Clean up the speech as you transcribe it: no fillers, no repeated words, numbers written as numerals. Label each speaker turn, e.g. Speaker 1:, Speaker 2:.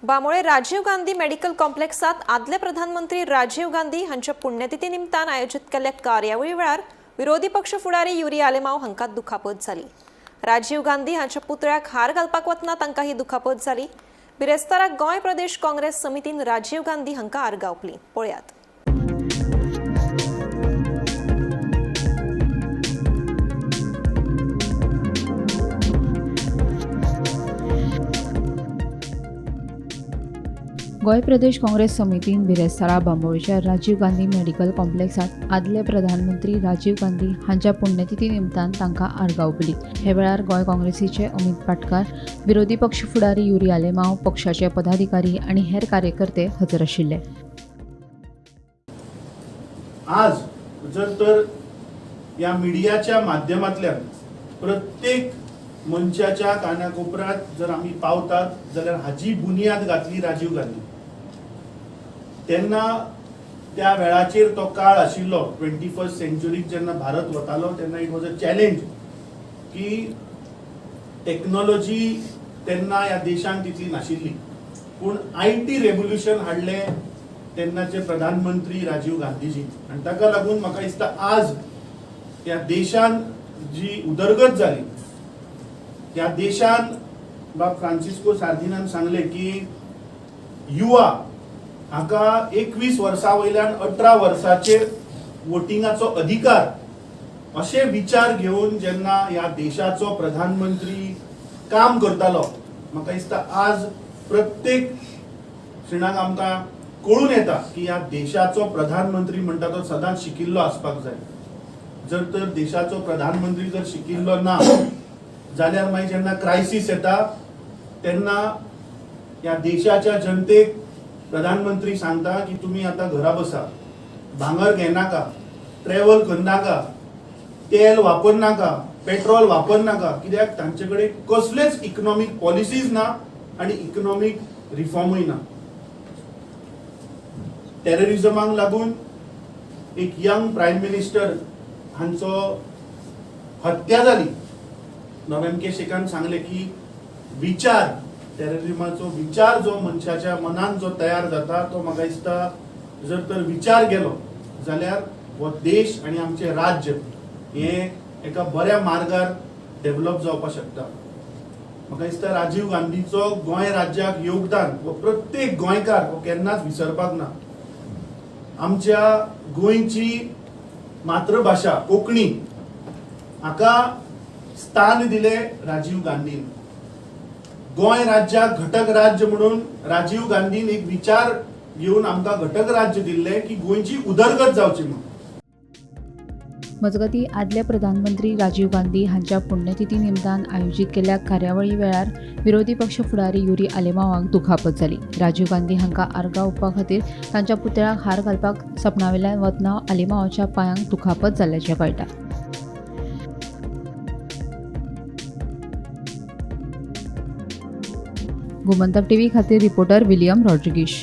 Speaker 1: Bambolim Rajiv Gandhi medical कॉम्प्लेक्सात आदले प्रधानमंत्री राजीव गांधी हांच्या पुण्यतिथी निमतान आयोजीत केल्ल्या कार्यावळी वेळार विरोधी पक्ष फुडारी युरी आलेमाव हांकां दुखापत जाली. राजीव गांधी हांच्या पुतळ्याक हार घालपाक वतना तांकां ही दुखापत जाली. बिरेस्तारा गोंय प्रदेश काँग्रेस समितीन राजीव गांधी हांकां आर्गां ओंपलीं. पळयात.
Speaker 2: गोंय प्रदेश काँग्रेस समितीन बिरेस्तारा बांबोळच्या राजीव गांधी मेडिकल कॉम्प्लेक्सांत आदले प्रधानमंत्री राजीव गांधी हांच्या पुण्यतिथी निमतान तांकां आर्गां ओंपली. हे वेळार गोंय काँग्रेसीचे अमित पाटकार, विरोधी पक्ष फुडारी युरी आलेमाव, पक्षाचे पदाधिकारी आनी हेर कार्यकर्ते हजर आशिल्ले.
Speaker 3: आज जर तर ह्या मिडियाच्या माध्यमांतल्यान प्रत्येक मनशाच्या कानाकोपऱ्यांत जर आमी पावतात जाल्यार हाजी बुन्याद घातली राजीव गांधी. तेन्ना त्या वेळाचेर तो काळ आशिल्लो 21st सेंच्युरीक जेन्ना भारत वतालो तेन्ना it was a challenge की टॅक्नोलॉजी तेन्ना ह्या देशांत तितली नाशिल्ली, पूण IT revolution हाडलें तेन्नाचे प्रधानमंत्री राजीव गांधीजी. आनी ताका लागून म्हाका दिसता आज ह्या देशान जी उदरगत जाली, ह्या देशान बाब फ्रांसिस्को सार्दिनान सांगलें की युवा हाका 21 वर्सां वयल्यान 18 वर्साचेर वोटिंगाचो अधिकार, अशे विचार घेवन जेन्ना ह्या देशाचो प्रधानमंत्री काम करतालो, म्हाका दिसता आज प्रत्येक खिणाक आमकां कळून येता की ह्या देशाचो प्रधानमंत्री म्हणटा तो सदांच शिकिल्लो आसपाक जाय. जर तर देशाचो प्रधानमंत्री जर शिकिल्लो ना जाल्यार मागीर जेन्ना क्रायसीस येता तेन्ना ह्या देशाच्या जनतेक प्रधानमंत्री सांगता की तुमी आतां घरा बसा, भांगर घेनाका, ट्रॅवल करनाका, तेल वापरनाका, पेट्रोल वापरनाका, कित्याक तांचे कडेन कसलेच इकनॉमीक पॉलिसीज ना आनी इकनॉमीक रिफॉर्मूय ना. टेररिजमाक लागून एक यंग प्रायम मिनिस्टर हांचो हत्या जाली. एम के शेखान सांगलें की विचार, टेररिजमाचो विचार जो मनशाच्या मनान जो तयार जाता तो म्हाका दिसता जर तर विचार गेलो जाल्यार हो देश आनी आमचें राज्य हें एका बऱ्या मार्गार डेवलप जावपाक शकता. म्हाका दिसता राजीव गांधीचो गोंय राज्याक योगदान हो प्रत्येक गोंयकार हो केन्नाच विसरपाक ना. आमच्या गोंयची मातृभाशा कोंकणी हाका स्थान दिले राजीव गांधीन. गोंय राज्याक घटक राज्य म्हणून राजीव गांधीन एक विचार घेवन आमकां घटक राज्य दिल्लें की गोंयची उदरगत जावची म्हणून.
Speaker 2: मजगतीं, आदले प्रधानमंत्री राजीव गांधी हांच्या पुण्यतिथी निमतान आयोजीत केल्ल्या कार्यावळी वेळार विरोधी पक्ष फुडारी युरी आलेमावाक दुखापत जाली. राजीव गांधी हांकां आर्गां ओंपपा खातीर तांच्या पुतळ्याक हार घालपाक सपणावेल्यान वतना आलेमावाच्या पांयांक दुखापत जाल्ल्याचें कळटा. गोमंतक टीव्ही खातीर रिपोर्टर विलियम रॉड्रिगीश.